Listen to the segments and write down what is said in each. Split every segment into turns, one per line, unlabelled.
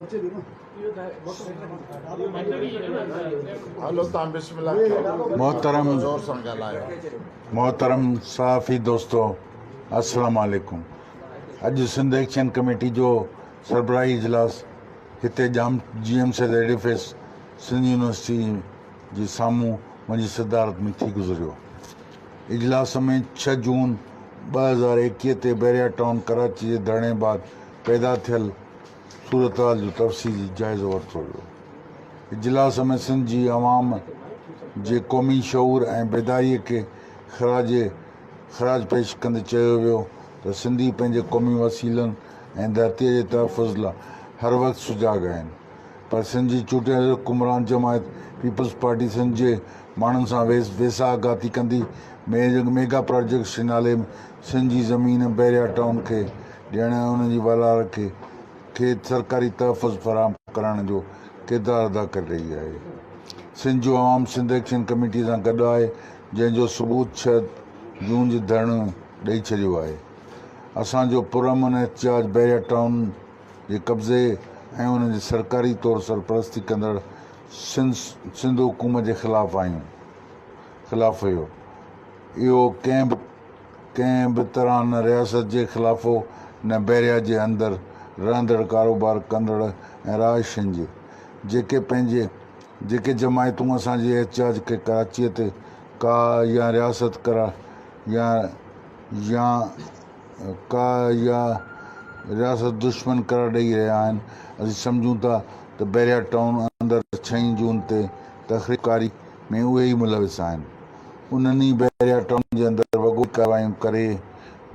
محترم محترم صحافي دوستو السلام عليڪم اڄ سنڌ ايڪشن ڪميٽي جو سربراهي اجلاس هتي Jam G M Syed edifice Sindh university جي سامهون منهنجي صدارت ۾ ٿي گذريو. اجلاس ۾ ڇهه جون 2021 تي بحريا ٽائون ڪراچي جي ڌرڻي بعد پيدا ٿيل صورتحال جو تفصيلي جائزو ورتو ويو. اجلاس ۾ سنڌ جي عوام جي قومي شعور ۽ بيداري کي خراج خراج پيش ڪندي چيو ويو ته سنڌي پنهنجي قومي وسيلن ۽ ڌرتيء جي تحفظ لا هر وقت سجاڳ آهن پر سنڌ جي چونڊيل حڪمران جماعت پيپلز پارٽي سنڌ جي ماڻهن سان ويساهه گهاتي ڪندي ميگا پراجيڪٽس جي نالي سنڌ جي زمين بحريا ٽائون کي ڏيڻ ۽ ان جي والار کي کي سرڪاري تحفظ فراهم ڪرائڻ جو ڪردار ادا ڪري رهي آهي. سنڌ جو عوام سنڌ ايڪشن ڪميٽي سان گڏ آهي جنهن جو ثبوت ڇهه جون جي ڌرڻي ڏئي ڇڏيو آهي. اسان جو پرامن احتجاج بحريا ٽائون جي قبضي ۽ ان جي سرڪاري طور سرپرستي ڪندڙ سنڌ سنڌ حڪومت جي خلاف آهيون خلاف هيو. اهو ڪنهن به ڪنهن به طرح نه رياست جي خلاف هو نه بحريا جي اندر رهندڙ ڪاروبار ڪندڙ ۽ رهائشين جي. جيڪي پنهنجي جيڪي جماعتون اسان جي احتجاج کي ڪراچيء تي ڪاهه يا رياست قرار يا يا ڪاهه يا رياست دشمن قرار ڏئي رهيا آهن اسين سمجهون ٿا ته بحريا ٽائون اندر ڇهين جون تي تخريب ڪاري ۾ اهي ئي ملوث آهن. انهن ئي بحريا ٽائون جي اندر وڳوڙي ڪارروايون ڪري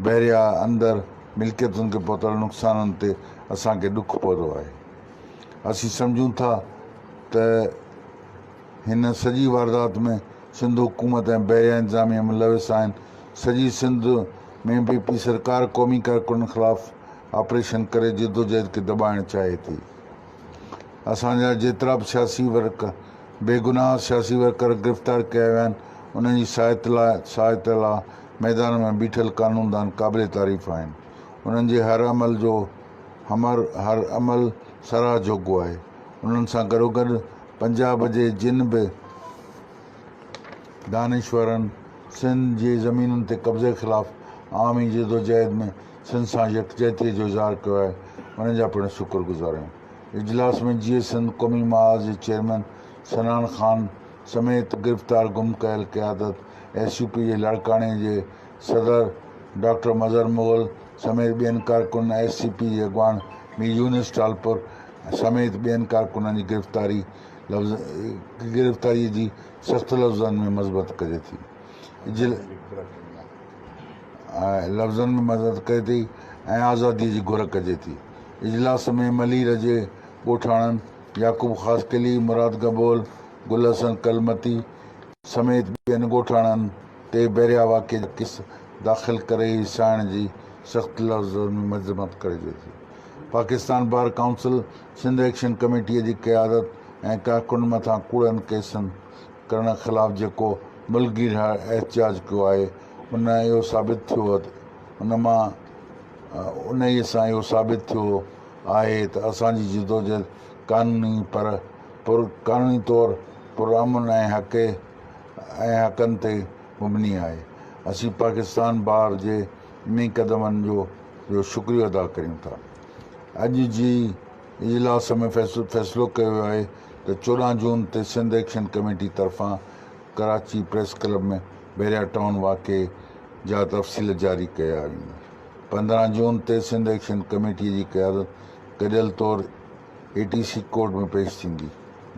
بحريا اندر ملڪيتن کي پهتل نقصانن تي اسان کي ڏک پهتو آهي. اسين سمجهون ٿا ته هن سڄي واردات ۾ سنڌ حڪومت ۽ بحريا انتظاميه ملوث آهن. سڄي سنڌ ۾ پي پي سرڪار قومي ڪارڪنن خلاف آپريشن ڪري جدوجهد کي دٻائڻ چاهي ٿي. اسان جا جيترا به سياسي ورڪر بيگناهه سياسي ورڪر گرفتار ڪيا ويا آهن انهن جي سهائتا لاء ميدان ۾ بيٺل قانوندان قابل تعريف آهن انهن جي هر عمل جو همر هر عمل ساراهه جوڳو آهي انهن سان گڏوگڏ پنجاب جي جن به دانشورن سنڌ جي زمينن تي قبضي خلاف عوامي جدوجهد ۾ سنڌ سان يڪجهتي جو اظهار ڪيو آهي انهن جا پڻ شڪر گذار آهيون. اجلاس ۾ جيئي سنڌ قومي محاذ جي چيئرمين صنعان خان سميت گرفتار گم ڪيل قيادت ايس يو پي جي لاڙڪاڻي جي صدر ڊاڪٽر مظهر مغل سميت ٻين ڪارڪنن ايس سي پي جي اڳواڻ مير يونس ٽالپر سميت ٻين ڪارڪنن جي گرفتاري لفظ گرفتاري جي سخت لفظن ۾ مذمت ڪجي ٿي. لفظن ۾ مذمت ڪئي ٿي ۽ آزادي جي گهر ڪجي ٿي. اجلاس ۾ ملير جي ڳوٺاڻن يعقوب خاصخيلي، مراد گبول، گل حسن ڪلمتي سميت ٻين ڳوٺاڻن تي بحريا واقعي جا ڪيس داخل ڪري هيسائڻ جي سخت لفظن ۾ مذمت ڪري ٿي. Pakistan bar council Sindh action ڪميٽيء جي قيادت ۽ ڪارڪنن مٿان ڪوڙن ڪيسن ڪرڻ خلاف جيڪو ملڪگير احتجاج ڪيو آهي ان اهو ثابت ٿيو ان مان انهيء سان اهو ثابت ٿيو آهي ته اسان جي جدوجهد قانوني پر پر قانوني طور پرامن ۽ حق ۽ حقن تي مبني آهي. اسين پاڪستان بار جي انهي قدمن جو جو شڪريو ادا ڪريون ٿا. اڄ جي اجلاس ۾ فيصلو ڪيو ويو آهي ته 14 جون تي سنڌ ايڪشن ڪميٽي طرفان Karachi press club ۾ Bahria town واقعي جا تفصيل جاري ڪيا ويندا. 15 جون تي سنڌ ايڪشن ڪميٽي جي قيادت گڏيل طور اي ٽي سي ڪورٽ ۾ پيش ٿيندي.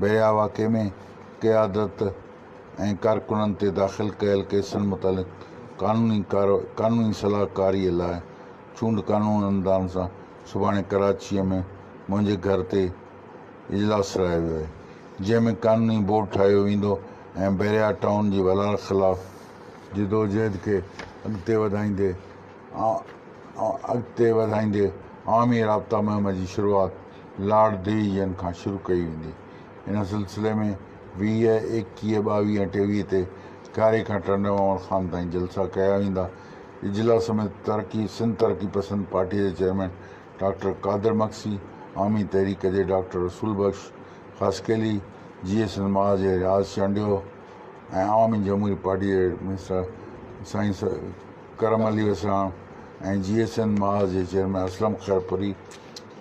بحريا واقعي ۾ قيادت ۽ ڪارڪنن تي داخل ڪيل ڪيسن متعلق قانوني قانوني صلاحڪاري لاء چونڊ قانوندان سان سڀاڻي ڪراچيء ۾ منهنجي گهر تي اجلاس سڏايو ويو آهي، جنهن ۾ قانوني بورڊ ٺاهيو ويندو ۽ بحريا ٽائون جي ولار خلاف جدوجهد کي اڳتي وڌائيندي اڳتي وڌائيندي عوامي رابطا مهم جي شروعات لاڙ ڊويزن کان شروع ڪئي ويندي. ان سلسلي ۾ 20، 21، 22 ۽ 23 تي کاري کان ٽنڊو محمد خان تائين جلسا ڪيا ويندا. اجلاس ۾ ترقي سنڌ ترقي پسند پارٽي جي چيئرمين ڊاڪٽر قادر مگسي، عوامي تحريڪ جي ڊاڪٽر رسول بخش خاصخيلي، جيئي سنڌ محاذ جي رياض چانڊيو ۽ عوامي جمهوري پارٽي جي مسٽر سائين ڪرم علي وساڻ ۽ جيئي سنڌ محاذ جي چيئرمين اسلم خيرپوري،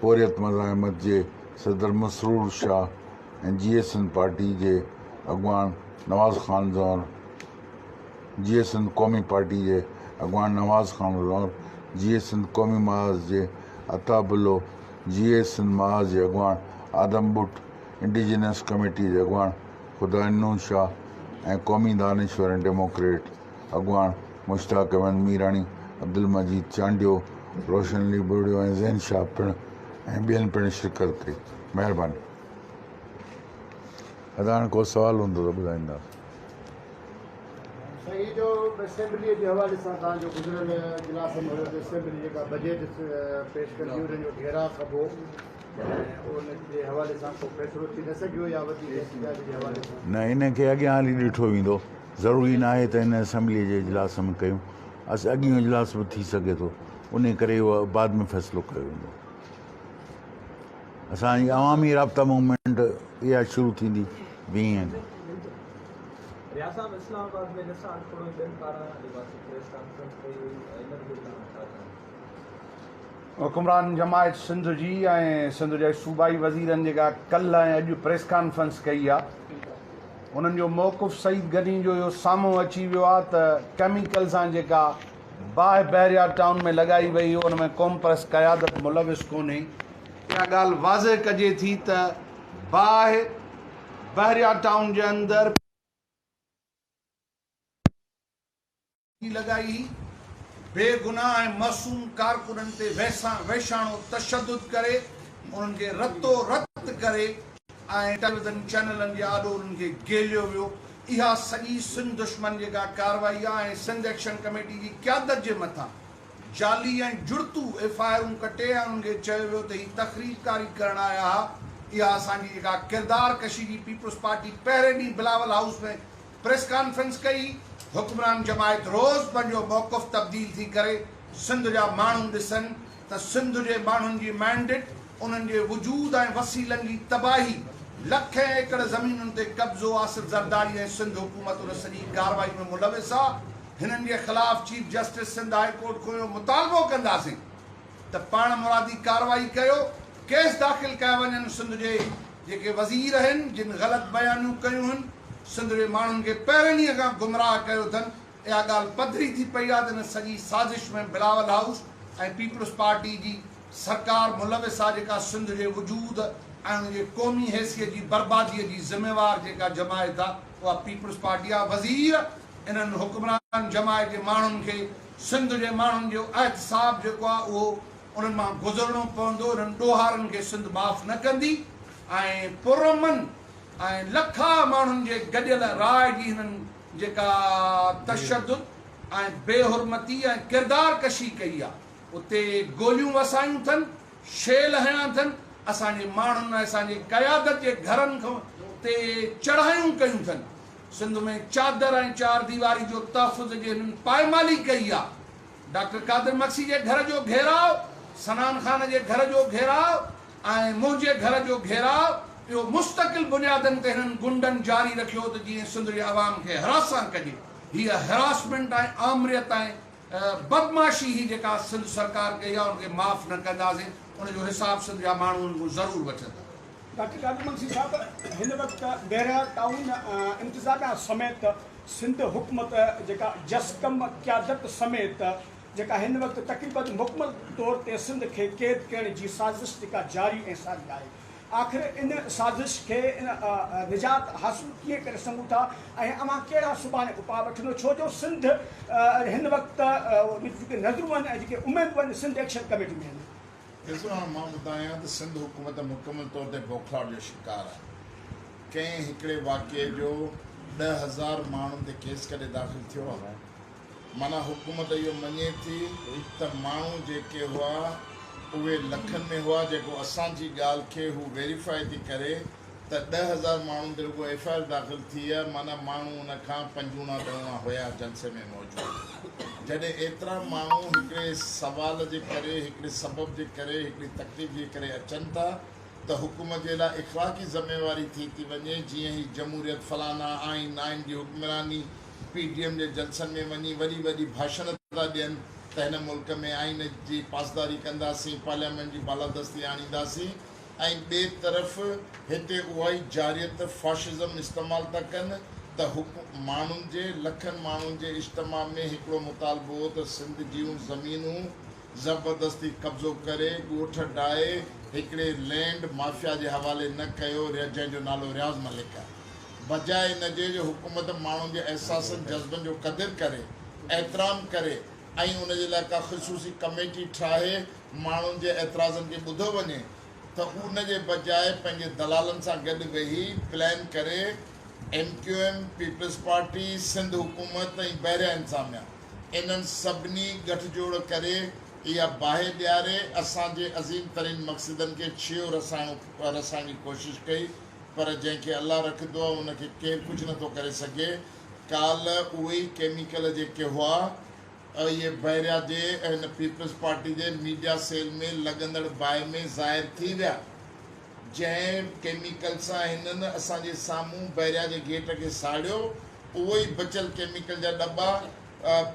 پورهيت مزاحمت جي صدر مسرور شاهه ۽ جيئي سنڌ پارٽي جي اڳواڻ نواز خان زئور، جيئي سنڌ قومي پارٽي جي اڳواڻ نواز خان زئور، جيئي سنڌ قومي محاذ جي عطا بلو، جيئي سنڌ محاذ جي اڳواڻ آدم ٻٽ، انڊيجينس ڪميٽي جي اڳواڻ خدائنو شاهه ۽ قومي دانشور ۽ ڊيموڪريٽ اڳواڻ مشتاق احمد ميراڻي، عبدالمجيد چانڊيو، روشن علي ٻرڙيو ۽ زين شاهه پڻ ۽ ٻين پڻ شرڪت ڪئي. مهرباني. ادا هاڻي ڪو سوال هوندو ته ٻڌائينداسين.
سائين هي جو اسيمبليء جي حوالي سان توهان جو گذريل اجلاس ۾ هيو ته اسيمبلي جيڪا بجيٽ پيش ڪندي ان جو گهيراء ڪبو ۽ ان جي حوالي سان ڪو فيصلو ٿي نه سگهيو يا وڌيڪ احتجاج جي حوالي سان.
نه ان کي اڳيان هلي ڏٺو ويندو ضروري ناهي ته هن اسيمبليء جي اجلاس ۾ ڪيون اڳيون اجلاس به ٿي سگهي ٿو انهي ڪري اهو بعد ۾ فيصلو ڪيو ويندو. اسان جي عوامي رابطا موومينٽ اها شروع ٿيندي ويهين کان.
رياض صاحب اسلام آباد ۾ نثار کھوڙو ۽ ٻين پاران جيڪو آهي سو پريس ڪانفرنس ڪئي وئي ۽ ان تي توهان ڇا چوندو؟
حڪمران جماعت سنڌ جي ۽ سنڌ جي صوبائي وزيرن جيڪا ڪلهه ۽ اڄ پريس ڪانفرنس ڪئي آهي انهن جو موقف سعيد غني جو اهو سامهون اچي ويو آهي ته ڪيميڪل سان جيڪا باهه بحريا ٽائون ۾ لڳائي وئي ان ۾ قومپرست قيادت ملوث ڪونهي. اها ڳالهه واضح ڪجي ٿي ته باهه بحريا ٽائون جي اندر پي لڳائي هئي، بي گناهه ۽ معصوم ڪارڪنن تي وحشاڻو تشدد ڪري انهن کي رتو رت ڪري ۽ ٽيليويزن چينلن جي آڏو انهن کي گيليو ويو. اها سڄي سنڌ دشمن جيڪا ڪارروائي آهي ۽ سنڌ ايڪشن ڪميٽي جي قيادت جي مٿان جعلي ۽ جڙتو ايف I آرون ڪٽي ۽ انهن کي چيو ويو ته هي تخريب ڪاري ڪرڻ آيا ها اها اسان جي جيڪا ڪردار ڪشي جي پيپلز پارٽي پهرين ڏينهن بلاول هائوس ۾ پريس ڪانفرنس ڪئي حڪمران جماعت روز پنهنجو موقف تبديل ٿي ڪري سنڌ جا ماڻهو ڏسن ته سنڌ جي ماڻهن جي مينڊيٽ، انهن جي وجود ۽ وسيلن جي تباهي، لکين ايڪڙ زمينن تي قبضو آصف زرداري ۽ سنڌ حڪومت ان سڄي ڪارروائي ۾ ملوث آ، هنن جي خلاف chief justice Sindh high court کان اهو مطالبو ڪنداسين ته پاڻ مرادي ڪارروائي ڪيو، ڪيس داخل ڪيا وڃن، سنڌ جي جيڪي وزير آهن جن غلط بيانيون ڪيون هن، سنڌ جي ماڻهن کي پهرين ڏينهن کان گمراهه ڪيو اٿن، اها ڳالهه پڌري ٿي پئي آهي ته ان سڄي سازش ۾ بلاول هائوس ۽ پيپلز پارٽي جي سرڪار ملوث آهي جيڪا سنڌ جي وجود ۽ ان جي قومي حيثيت جي بربادي جي ذميوار جيڪا جماعت آهي اها پيپلز پارٽي آهي وزير انهن حڪمران جماعت جي ماڻهن کي سنڌ جي ماڻهن جو احتساب جيڪو آهي اهو انهن مان گذرڻو پوندو انهن ڏوهارن کي سنڌ معاف نه ڪندي ۽ پرامن ۽ لکها ماڻهن جي گڏيل راء جي هنن جيڪا تشدد ۽ بي حرمتي ۽ ڪردار ڪشي ڪئي آ اتي گوليون وسايون ٿن، شيل هنيا ٿن، اسان جي ماڻهن ۽ اسان جي قيادت جي گهرن تي چڙهايون ڪيون ٿن، سنڌ ۾ چادر ۽ چار ديواري جو تحفظ جي هنن پائمالي ڪئي آ، ڊاڪٽر قادر مگسي جي گهر جو گهيراء، صنعان خان جي گهر جو گهيراء ۽ منهنجي گهر جو گهيراء اهو مستقل بنيادن تي هنن غنڊن جاري رکيو ته جيئن سنڌ جي عوام کي هراسان ڪجي. هيء هراسمينٽ ۽ آمريت ۽ بدمعاشي هي جيڪا سنڌ سرڪار ڪئي آهي ان کي معاف نه ڪنداسين، ان جو حساب سنڌ جا ماڻهو ان کان ضرور وٺندا.
ڊاڪٽر قادر مگسي صاحب هن وقت بحريا ٽائون انتظاميا سميت سنڌ حڪومت جيڪا جسقم قيادت سميت جيڪا هن وقت تقريبن مڪمل طور تي سنڌ کي قيد ڪرڻ جي سازش جيڪا جاري ۽ ساري آهي آخر ان سازش کي نجات حاصل ڪيئن ڪري سگهون ٿا ۽ اوهان ڪهڙا سڀاڻي اپاء وٺندو ڇو جو سنڌ هن وقت جيڪي نظرون آهن ۽ جيڪي اميدون آهن سنڌ ايڪشن ڪميٽي ۾ آهن.
ڏسو هاڻ مان ٻڌايان ته سنڌ حڪومت مڪمل طور تي بوکلاهٽ جو شڪار آهي. ڪنهن هڪڙي واقعي جو 10,000 ماڻهن تي ڪيس ڪڏهن داخل ٿيو آهي؟ معنيٰ حڪومت اهو مڃي ٿي ته ماڻهو جيڪي هئا اهي لکن ۾ هئا جيڪو اسان جي ڳالهه کي هو ويريفائي ٿي ڪري ته 10,000 ماڻهن تي رڳو ايف I R داخل ٿي آهي معنيٰ ماڻهو ان کان پنجوڻا ڏهوڻا هيا جلسي ۾ موجود. جڏهن ايترا ماڻهو هڪڙي سوال جي ڪري، هڪڙي سبب جي ڪري، هڪڙي تڪليف جي ڪري اچن ٿا ته حڪومت جي لاء اخلاقي ذميواري ٿي ٿي وڃي جيئن هي جمهوريت فلانا آئين آئين جي حڪمراني پي ڊي ايم جي جلسن ۾ وڃي وڏي وڏي ڀاشڻ ٿا ڏين ته هن ملڪ ۾ آئين جي پاسداري ڪنداسين پارليامينٽ جي بالادستي آڻينداسين ۽ ٻئي طرف هتي اها ئي جارحيت فاشزم استعمال ٿا ڪن ته ماڻهن جي لکن ماڻهن جي اجتماع ۾ هڪڙو مطالبو هو ته سنڌ جون زمينون زبردستي قبضو ڪري ڳوٺ ڊاهي هڪڙي لينڊ مافيا جي حوالي نه ڪيو جنهن جو نالو رياض ملڪ آهي بجاء ان جي جو حڪومت ماڻهن جي احساسن جذبن جو قدر ڪري احترام ڪري ۽ ان جي لاء ڪا خصوصي ڪميٽي ٺاهي ماڻهن جي اعتراضن کي ٻڌو وڃي ته ان جي بجاء پنهنجي دلالن سان گڏ ويهي پلان ڪري M Q M, Peoples Party, Sindh حڪومت ۽ بحريه انتظاميا انهن سڀني ڳٺ جوڙ ڪري اها باهه ڏياري اسان جي عظيم ترين مقصدن کي ڇيهو رسائڻو رسائڻ جي ڪوشش ڪئي پر جنهن کي الله رکندو آهي ان کي ڪير ڪجهه نٿو ڪري سگهي ڪالهه اهي ئي ڪيميڪل جيڪي هئا اهي بحريا جي هن پيپلز پارٽي جي ميڊيا سيل ۾ لڳندڙ باهه ۾ ظاهر ٿي ويا. جنهن ڪيميڪل سان هنن اسان جي سامهون بحريا جي گيٽ کي ساڙيو، اهو ئي بچيل ڪيميڪل جا ڏٻا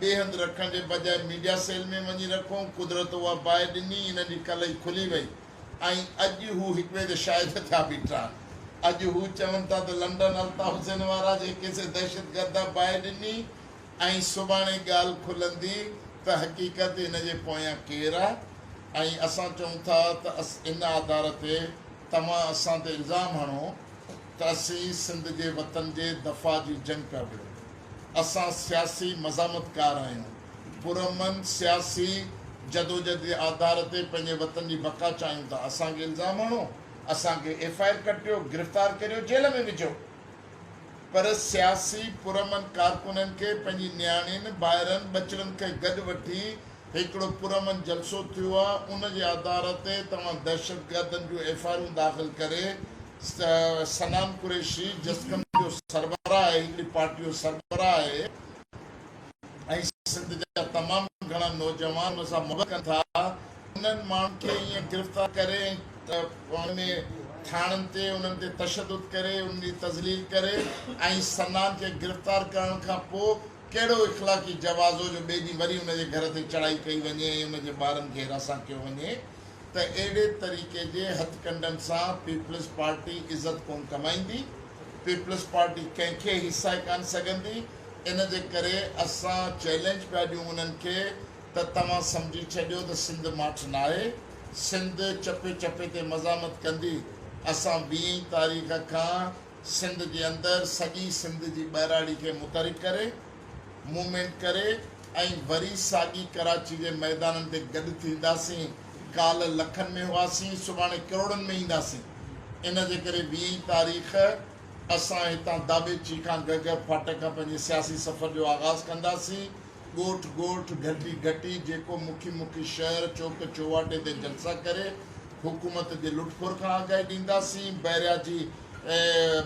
ٻئي هنڌ رکڻ جي بجاء ميڊيا سيل ۾ وڃي رکون، قدرت اها باهه ڏني، هنن جي کل ئي کلي وئي ۽ اڄ هو هڪٻئي تي شاهد ٿيا بيٺا آهن. اڄ هو چون ٿا ته لنڊن الطاف حسين وارا جيڪي سي دهشتگردا باهه ڏني ۽ سڀاڻي ڳالهه کلندي ته حقيقت هن جي پويان ڪير آهي ۽ اسان چئون ٿا ته ان آڌار تي توهان اسان تي الزام هڻو ته اسين سنڌ جي وطن جي دفاع جي جنگ پيا وڙهون. اسان سياسي مزاحمت ڪار آهيون. پرامن سياسي جدوجھد جي آڌار تي پنهنجي وطن جي بقا چاهيون ٿا. اسان کي الزام هڻو، اسان کي ايف I R ڪٽيو، گرفتار ڪريو، جيل ۾ وجهو. پر سياسي پرامن ڪارڪنن کي پنهنجي نياڻين، ڀائرن، ٻچڙن کي گڏ وٺي هڪڙو پرامن جلسو ٿيو آ ان جي آڌار تي توهان دهشتگردن جون ايف I آرون داخل ڪري صنعان قريشي جسقم جو سربراهه آهي هڪڙي پارٽي جو سربراهه آهي ۽ سنڌ جا تمام گهڻا نوجوان ان سان محبت ڪن ٿا انهن ماڻهن کي ائين گرفتار ڪري ۽ ان ۾ ٿاڻن تي انهن تي تشدد ڪري انهن جي تذليل ڪري ۽ صنعان کي گرفتار ڪرڻ کان پوء ڪهڙو اخلاقي جواز هو جو ٻئي ڏينهن وري ان جي گهر تي چڙهائي ڪئي وڃي ۽ ان جي ٻارن کي هراسان ڪيو وڃي ته اهڙي طريقي جي هٿڪنڊن سان پيپلز پارٽي عزت ڪونه ڪمائيندي، پيپلز پارٽي ڪنهن کي هيسائي ڪانه سگهندي، ان جي ڪري اسان چئلينج پيا ڏيون انهن کي ته توهان سمجهي ڇڏيو ته سنڌ ماٺ ناهي، سنڌ چپي چپي تي مزاحمت ڪندي، اسان ويهين تاريخ کان سنڌ جي اندر سڄي سنڌ جي ٻهراڙي کي متحرڪ ڪري، موومينٽ ڪري ۽ وري ساڳي ڪراچي جي ميدانن تي گڏ ٿينداسين، ڪالهه لکن ۾ هئاسين، سڀاڻي ڪروڙن ۾ اينداسين. ان جي ڪري ويهين تاريخ اسان هتان داٻيچي کان گهگهر ڦاٽڪ کان پنهنجي سياسي سفر جو آغاز ڪنداسين. ڳوٺ ڳوٺ، گهٽي گهٽي، جيڪو مکي مکي شهر، چوڪ چوواٽي تي جلسا ڪري حڪومت جي لٽ ڦر کان آگاهي ڏينداسين، بحريا جي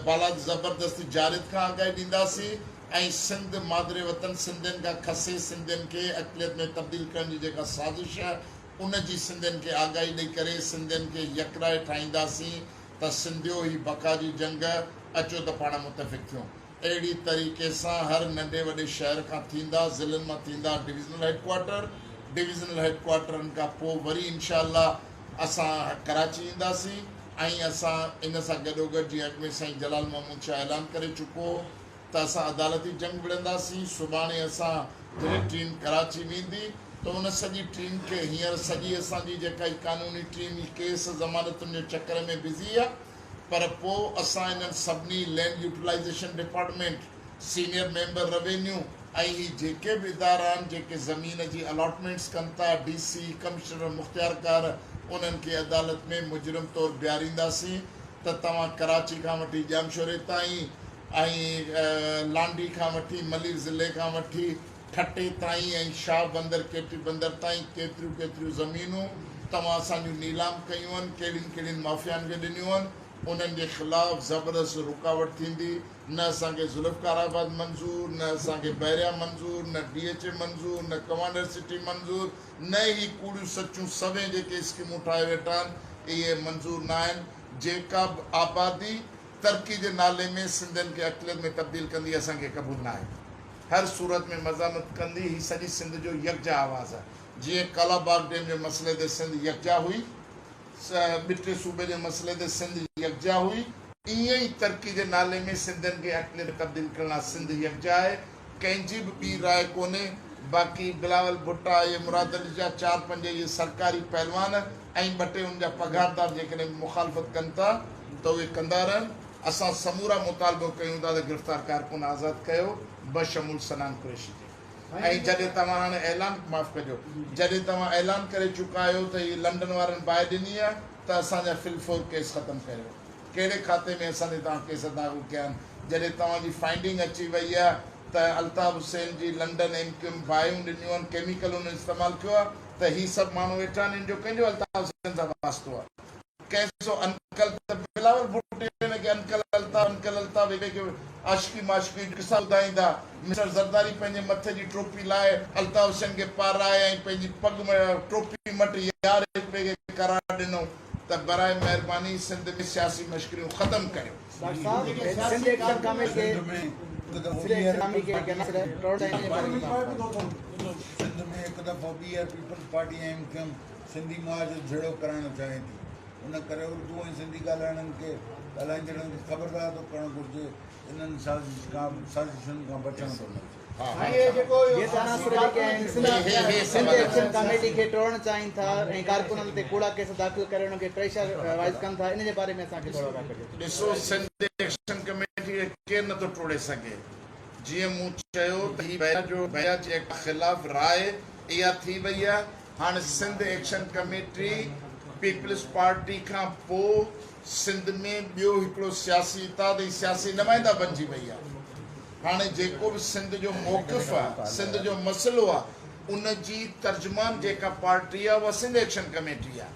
بالاد زبردستي جارحيت کان آگاهي ڏينداسين ۽ سنڌ مادر وطن سنڌين کان کسي سنڌين کي اقليت ۾ تبديل ڪرڻ جي جيڪا سازش آهي ان جي سنڌين کي آگاهي ڏئي ڪري سنڌين کي يڪراء ٺاهينداسين ته سنڌيو هي بقا جي جنگ اچو ته پاڻ متفق ٿيون. اهڙي طريقي سان هر ننڍي وڏي شهر کان ٿيندا، ضلعن مان ٿيندا divisional headquarter, divisional head ڪوارٽرن کان پوء وري انشاء الله اسان ڪراچي اينداسين ۽ اسان ان سان گڏوگڏ جيئن اڳ ۾ سائين جلال محمود شاهه اعلان ڪري چڪو هو ته اسان عدالتي جنگ وڙهنداسين، سڀاڻي اسان جڏهن ٽيم ڪراچي ويندي ته ان سڄي ٽيم کي هينئر سڄي اسان جي جيڪا هي قانوني ٽيم هي ڪيس ضمانتن جي چڪر ۾ بزي آهي پر پوء اسان انهن سڀني land utilisation department, senior member revenue ۽ هي جيڪي به ادارا آهن جيڪي زمين جي الاٽمينٽس ڪن ٿا، ڊي سي، ڪمشنر، مختيارڪار انهن کي عدالت ۾ مجرم طور بيهارينداسين ته توهان ڪراچي کان وٺي ڄامشوري تائين ۽ لانڍي کان وٺي ملير ضلعي کان وٺي ٺٽي تائين ۽ شاهه بندر ڪيٽي بندر تائين ڪيتريون ڪيتريون زمينون توهان اسان جون نيلام ڪيون آهن، ڪهڙين ڪهڙين مافيائن کي ڏنيون آهن. انهن جي خلاف زبردست رڪاوٽ ٿيندي، نه اسان کي ذوالفقار آباد منظور، نه اسان کي بحريا منظور، نه ڊي ايڇ اي منظور، نه ڪمانڊر سٽي منظور، نه هي ڪوڙيون سچيون سوين جيڪي اسڪيمون ٺاهي ويٺا آهن اهي منظور نه آهن، جيڪا به آبادي ترقي جي نالي ۾ سنڌين کي اقليت ۾ تبديل ڪندي اسان کي قبول نه آهي، هر صورت ۾ مزاحمت ڪندي، هي سڄي سنڌ جو يڪجا آواز آهي، جيئن ڪالاباغ ڊيم جي مسئلي تي سنڌ يڪجا هئي. ٻٽي صوبي جي مسئلي تي سنڌ يڪجا هئي، ائين ئي ترقي جي نالي ۾ سنڌين کي اقليت ۾ تبديل ڪرڻ لاء سنڌ يڪجا آهي، ڪنهن جي به ٻي راء ڪونهي، باقي بلاول ڀٽا، اهي مراد علي شاهه، چار پنج اهي سرڪاري پهلوان ۽ ٻه ٽي انهن جا پگهاردار جيڪڏهن به مخالفت ڪن ٿا ته اهي ڪندا رهن، اسان سمورا مطالبو ڪيون ٿا ته گرفتار ڪارڪن آزاد ڪيو بشمول صنعان قريشي جي. ۽ جڏهن توهان هاڻي اعلان، معاف ڪجو، جڏهن توهان اعلان ڪري چڪا آهيو ته هي لنڊن وارن باهه ڏني آهي ته اسان جا في الفور ڪيس ختم ڪريو. ڪهڙي کاتي ۾ اسان تي توهان ڪيس داخل ڪيا آهن؟ جڏهن توهان جي فائنڊنگ اچي وئي آهي ته الطاف حسين جي لنڊن ايم ڪيو ايم باهيون ڏنيون آهن، ڪيميڪل انهن استعمال ڪيو آهي ته هي سڀ ماڻهو ويٺا آهن انهن جو ڪنهن جو الطاف حسين سان واسطو آهي؟ ڪنهن سو انڪل ته بلاول ڀٽي هن کي انڪل الطاف انڪل الطاف هڪ ٻئي کي عاشقي معاشقي جو قصا ٻڌائيندا. مسٽر زرداري پنهنجي مٿي جي ٽوپي لاهي الطاف حسين کي پارائي ۽ پنهنجي پڳ ٽوپي مٽ يار هڪ ٻئي کي قرار ڏنو ته براء مهرباني سنڌ ۾ سياسي مشڪريون ختم ڪريو.
ڊاڪٽر صاحب سنڌ ايڪشن ڪاميٽي
سنڌ ۾ هڪ دفعو
سنڌ
ٻيهر
ايڪشن ڪاميٽي کي عناصر ٽوڙڻ چاهين ٿا ان باري ۾ توهان
سنڌ ۾ هڪ دفعو ٻيهر peoples party ۽ M Q M Sindhi معاذ جھڙو ڪرائڻ چاهي ٿي ان ڪري اردو ۽ سنڌي ڳالهائڻن کي ڳالهائيندڙن کي خبردار ٿو ڪرڻ گهرجي انهن سازش کان سازشن کان بچڻ ٿو گهرجي.
جيئن ته عناصر جيڪي آهن سنڌ ايڪشن ڪاميٽي کي ٽوڙڻ چاهين ٿا ۽ ڪارڪنن تي ڪوڙا ڪيس داخل ڪري انهن کي پريشر رائز ڪن ٿا ان جي باري ۾ اسان کي ٿورو آگاهه ڪجو.
ڏسو سنڌ ايڪشن ڪميٽي کي ڪير نٿو ٽوڙي سگهي جيئن مون چيو ته هي بيا جو بيا جي خلاف راء اها ٿي وئي آهي هاڻ Sindh action committee peoples party کان پو سنڌ ۾ ٻيو هڪڙو سياسي اتحاد ۽ سياسي نمائنده بنجي وئي آهي. هاڻي جيڪو به سنڌ جو موقف آهي، سنڌ جو مسئلو آهي، ان جي ترجمان جيڪا پارٽي آهي اها سنڌ ايڪشن ڪميٽي آهي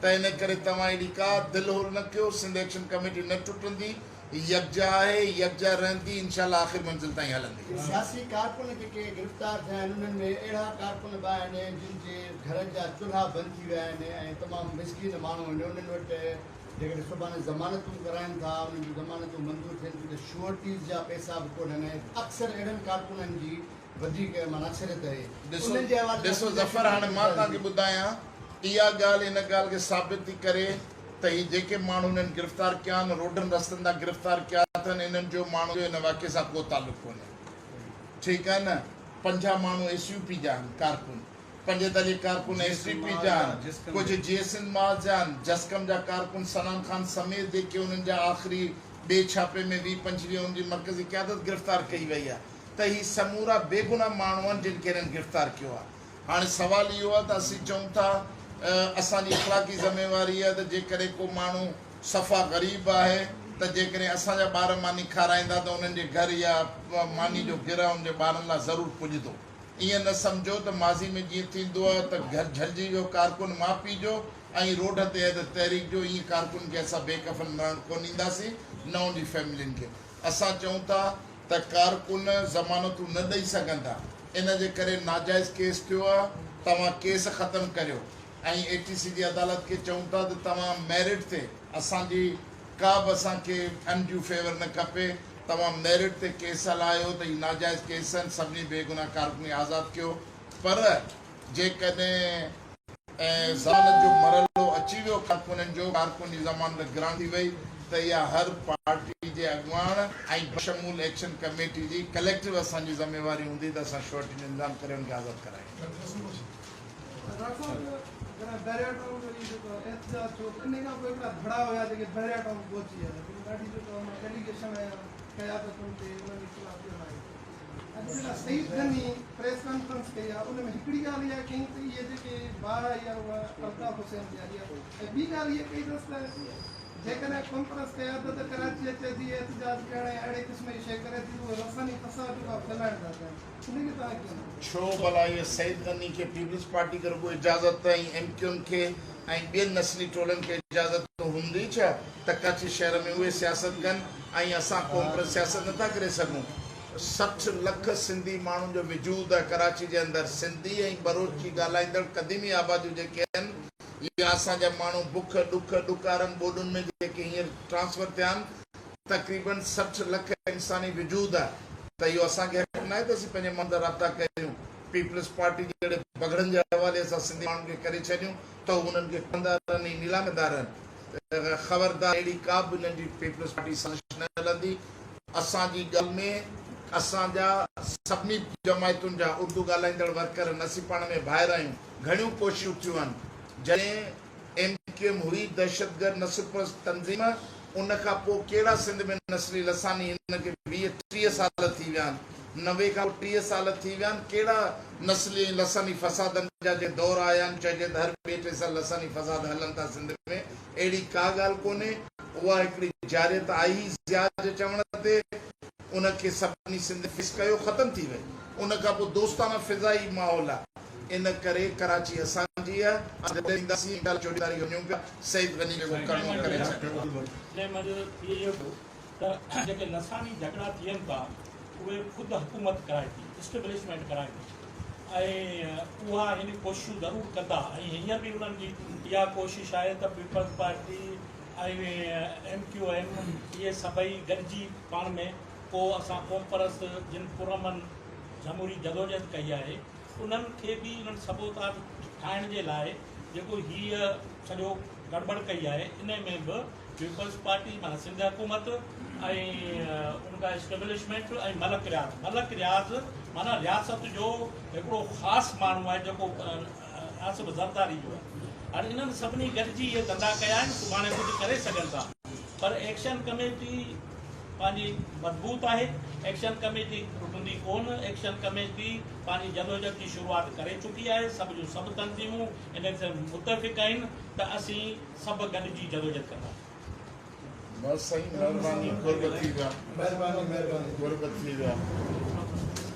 ته ان ڪري توهان اهڙي ڪا دل هول نه ڪيو، سنڌ ايڪشن ڪميٽي نه ٽٽندي. يڪجا آهي، يڪجا رهندي، انشاء الله آخر منزل تائين هلندي.
سياسي ڪارڪن جيڪي گرفتار ٿيا آهن انهن ۾ اهڙا ڪارڪن به آهن جن جي گهرن جا چلها بند ٿي ويا آهن ۽ تمام مسڪين ماڻهو آهن انهن وٽ جيڪڏهن سڀاڻي ضمانتون ڪرائين ٿا انهن جون ضمانتون منظور ٿين ٿيون ته شوئرٽيز جا پئسا به ڪونهن ۽ اڪثر اهڙن ڪارڪنن جي وڌيڪ معنيٰ اڪثريت آهي
ڏسو
انهن جي حوالي سان
ڏسو
سنڌ
ظفر
ايڪشن
هاڻي
ڪميٽي
مان
ڇا
توهان کي
ڏيندي؟
ٻڌايان اها ڳالهه ان ڳالهه کي ثابت ٿي ڪري ته هي جيڪي ماڻهو انهن گرفتار ڪيا آهن روڊن رستن تان گرفتار ڪيا اٿن انهن جو ماڻهن جو ان واقعي سان ڪو تعلق ڪونهي ٺيڪ آهي نه 50 ماڻهو ايس يو پي جا آهن ڪارڪن 45 ڪارڪن ايس ٽي پي جا آهن ڪجهه جي سنڌ محاذ جا آهن جسقم جا ڪارڪن صنعان خان سميت جيڪي انهن جا آخري ٻئي ڇاپي ۾ 20 25 انهن جي مرڪزي قيادت گرفتار ڪئي وئي آهي ته هي سمورا بيگناهه ماڻهو آهن جن کي هنن گرفتار ڪيو آهي. هاڻي سوال اهو آهي ته اسين چئون ٿا اسان جي اخلاقي ذميواري آهي ته جيڪڏهن ڪو ماڻهو صفا غريب آهي ته جيڪڏهن اسان جا ٻار ماني کارائيندا ته انهن جي گهر يا ماني جو گرهه ان جي ٻارن لاء ضرور پڄندو. ائين نه سمجهو ته ماضي ۾ جيئن ٿيندو آهي ته گهر جهلجي ويو ڪارڪن ماء پيء جو ۽ روڊ تي آهي ته تحريڪ جو ائين ڪارڪن کي اسان بي ڪفن مرڻ ڪونه ڏينداسين نه ان جي فيملين کي. اسان چئون ٿا ته ڪارڪن ضمانتون نه ڏئي سگهندا ان جي ڪري ناجائز ڪيس ٿيو آهي توهان ڪيس ختم ڪريو ۽ اي ٽي سي جي عدالت کي چئون ٿا ته توهان ميرٽ تي اسان جي ڪا به اسان کي انڊيو فيور نه کپي توهان ميرٽ تي ڪيس هلايو ته هي ناجائز ڪيس آهن سڀني بيگناهه ڪارڪن کي آزاد ڪيو پر جيڪڏهن ۽ ضمانت جو مرحلو اچي ويو ڪارڪنن جو ڪارڪن جي ضمانت گرانٽ ٿي وئي ته اها هر پارٽي جي اڳواڻ ۽ بشمول ايڪشن ڪميٽي جي ڪليڪٽو اسان جي ذميواري هوندي ته اسان شورٽي جو انتظام ڪري ان کي آزاد ڪرايون.
ڊاڪٽر صاحب جڏهن بحريا ٽائون جو هي جيڪو احتجاج ٿيو ته انهي کان پوء هڪڙا ڌڙا هيا جيڪي بحريا ٽائون پهچي ويا جن ڏاڍي جيڪو ايليگيشن آيا قيادتن تي انهن جي خلاف ڳالهايو. اڄ جيڪا سعيد غني پريس ڪانفرنس ڪئي آهي ان ۾ هڪڙي ڳالهه اها ڪئي ته اهي جيڪي باهه آئي آهي اها الطاف حسين ڏياري آهي ۽ ٻي ڳالهه اها ڪئي اٿس ته جيڪڏهن قومپرست قيادت ڪراچي اچي ٿي احتجاج ڪرڻ يا اهڙي قسم جي شيء ڪري ٿي ته اهي لساني فساد جيڪو آهي ڦهلائڻ ٿا چاهين ان کي توهان ڪيئن ٿا
ڇو ڀلا اهو سعيد غني کي پيپلز پارٽي کي رڳو اجازت ۽ ايم ڪيو ايم کي ۽ ٻين نسلي ٽولن کي اجازت هوندي ڇا ته ڪراچي شهر ۾ اهي سياست ڪن ۽ اسان قومپرست سياست نٿا ڪري سگهون. 60 لک سنڌي ماڻهن جو وجود آهي ڪراچي جي اندر سنڌي ۽ ٻروچي ڳالهائيندڙ قديمي آباديون جيڪي آهن يا اسان جا ماڻهو بک، ڏک، ڏڪارن، ٻوڏن ۾ جيڪي هينئر ٽرانسفر ٿيا آهن تقريبن 60 لک انساني وجود آهي ته اهو اسان کي حق ناهي ته اسين پنهنجي ماڻهن سان رابطا ڪريون. پيپلز پارٽي جهڙي بگهڙن جي حوالي اسان سنڌي ماڻهن کي ڪري ڇڏيون ته هو انهن کي ڪندا رهن ۽ نيلام ڪندا رهن. خبردار اهڙي ڪا به انهن جي پيپلز پارٽي سازش نه هلندي. اسان جي ڳالهه ۾ اسان جا سڀني جماعتن جا اردو ڳالهائيندڙ ورڪر آهن اسين پاڻ ۾ ڀائر آهيون. گهڻيون ڪوششون ٿيون آهن. جڏهن ايم ڪيو ايم هئي دهشتگرد نسل پرست تنظيم ان کان پوء ڪهڙا سنڌ ۾ نسلي لساني هن کي 20 30 سال ٿي ويا آهن 90 کان پوء 30 سال ٿي ويا آهن ڪهڙا نسلي ۽ لساني فسادن جا جي دور آيا آهن چئجي ته هر ٻئي ٽي سال لساني فساد هلن ٿا سنڌ ۾ اهڙي ڪا ڳالهه ڪونهي اها هڪڙي جارحيت آئي هئي ضياء جي چوڻ تي ان کي سڀني سنڌين فيس ڪيو ختم ٿي وئي ان کان پوء دوستانه فضائي ماحول آهي. ان ڪري ڪراچي اسان جي آ، اسان جڏهن اينداسين انشاء الله 24 تاريخ وڃون پيا، سعيد غني جيڪو ڪرڻو آ ڪري ڇڏيو.
جنهن منجهه ٿئي اهو ٿو ته جيڪي لساني جهڳڙا ٿين ٿا اهي خود حڪومت ڪرائي ٿي، اسٽيبلشمينٽ ڪرائي ٿي ۽ اها هن ڪوششون ضرور ڪندا ۽ هينئر به انهن جي اها ڪوشش آهي ته peoples party ۽ M Q M اهي سڀئي گڏجي پاڻ ۾ ڪو اسان قومپرست جن پرامن جمهوري جدوجهد ڪئي آهي انهن کي به انهن سبوتاژ ٺاهڻ جي لاء جيڪو هيء سڄو گڙٻڙ ڪئي آهي انهي ۾ به پيپلز پارٽي معنيٰ سنڌ حڪومت ۽ ان کا اسٽيبلشمينٽ ۽ ملڪ رياض ملڪ رياض معنيٰ رياست جو هڪڙو خاص ماڻهو آهي جيڪو آصف زرداري جو آهي هاڻي انهن سڀني گڏجي اهي ڌنڌا ڪيا آهن سڀاڻي ڪجهه ڪري سگهن ٿا پر ايڪشن ڪميٽي پنهنجي مضبوط آهي، ايڪشن ڪميٽي ٽٽندي ڪونه، ايڪشن ڪميٽي پنهنجي جدوجھد جي شروعات ڪري چڪي آهي، سڀ جون سڀ تنظيمون ان تي متفق آهن ته اسين سڀ گڏجي جدوجھد ڪنداسين.
بس سائين مھرباني قرب ٿي ويا.
مھرباني مھرباني.
قرب ٿي ويا.